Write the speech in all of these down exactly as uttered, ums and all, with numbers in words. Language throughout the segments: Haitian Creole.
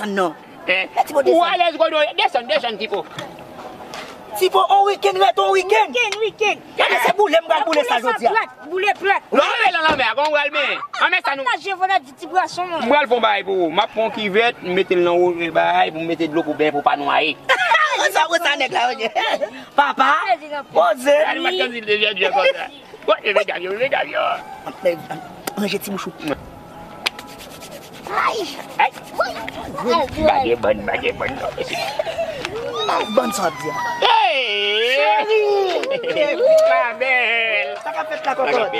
Non. Eh, ou alèz kote w ye? Desann, desann, Tipo. Tipo, on wikenn rete on wikenn. Wikenn, wikenn. Gade, se boule m pral boule sa jodi a. Boule plat. Lò w vle lan lanmè a, kòman w pral benyen? Anmè sa nou. Pataje, vòlè di ti bwason, mwen. M pral fè yon bagay pou ou. M ap pran yon kivèt, m mete l nan wo, bagay, pou m mete dlo pou benyen pou w pa nwaye. Sa, sa nèg la, oke. Papa, poze. Gade, m ap tann si l te jèn, jèn konsa. Woy, leve gad yo, leve gad yo. Ranje ti bouch ou. Ay! Ay! Bagay bann, bagay bann non, mesye. Bann sa w ap di a. Hey! Cheri! Ma bèl! Sa k ap fèt la, kòkòt?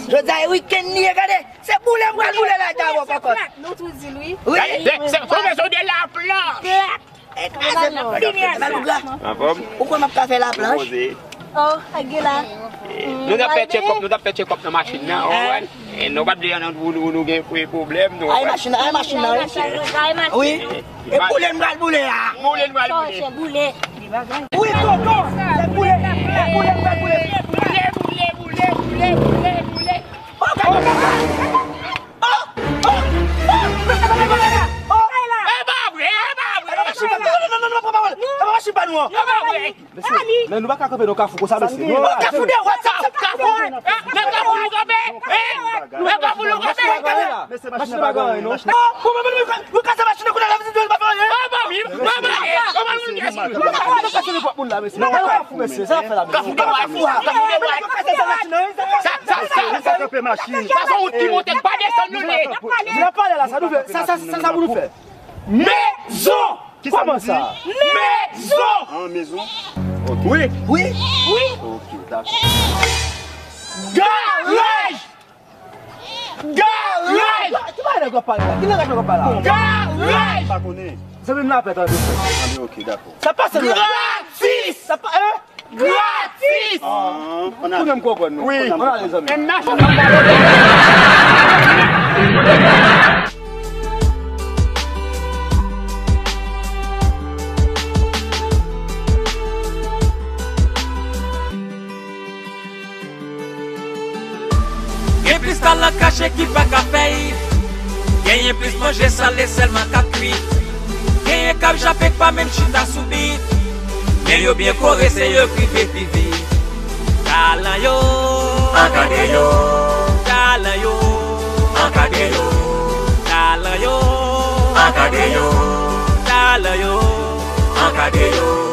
Jodi a e wikenn li ye, gade. Se boule m pral boule la, ta wè, kòkòt. Nou tou di l, wi. Wi. Gade, se, se, se, se de laplanch. Anfòm? Ou kwè m ap ka fè laplanch? Poze. Oh, ak gila. Nou t ap fè check-up, nou t ap fè check-up nan machin nan, ou konprann? E nou pa t vle ann pou nou, nou gen pwoblèm, nou konprann? Ay machin nan, ay machin nan, wi. Wi. E boule n pral boule a. Boule n pral boule. Boule. Wi, tonton, se boule. E boule n pral boule. Boule, boule, boule, boule, boule, boule. Oh, oh, oh, oh, oh, oh, oh. E pa vre, e pa vre. E pa machin pa nou an. Non, non, non, non, pran pawòl. E pa machin pa nou an. E pa vre. Mesye, men nou pa ka kanpe nan kafou konsa, mesye. Kafou de wòt sa. Kafou, eh, nan kafou nou kanpe. Eh, nan kafou nou kanpe. Mesye, machin nan pa gen anyen, non. Oh, bon, bon, bon, bon, bon, kase machin nan, kounye a la vizit, nou pa fè anyen. Ah, bon, wi, bon, bon, eh, bon, bon, eh. Mesye, sa fè la, mesye. Kafou de wòt. Kafou de wòt. Sa, sa, sa, sa kanpe machin. Sa se wout ki monte, pa desann nou, men. N ap pale la, sa nou fè, sa, sa, sa, sa pou nou fè? Mezon! Kisa m di? Mezon! Ah, mezon? Ok. Wi. Wi. Wi. Ok, dakò. Garaj! Garaj! Ki bagay nèg w ap pale la? Ki langaj nèg w ap pale la? Garaj! Pa konnen. Se menm lapè, tande. Tande, ok, dakò. Sa pase la. Gratis! Sa pa, hein? Gratis! Ah, kounye a m konprann nou. Wi. Ann ale, zanmi. Gen plis talan kache ki pa ka fè it. Genyen plis manje sale sèlman k ap kwit. Genyen k ap jape k pa menm chita sou bit. Men yo byen kore, se yo k rive pi vit. Talan yo, ankadre yo. Talan yo, ankadre yo. Talan yo, ankadre yo. Talan yo, ankadre yo.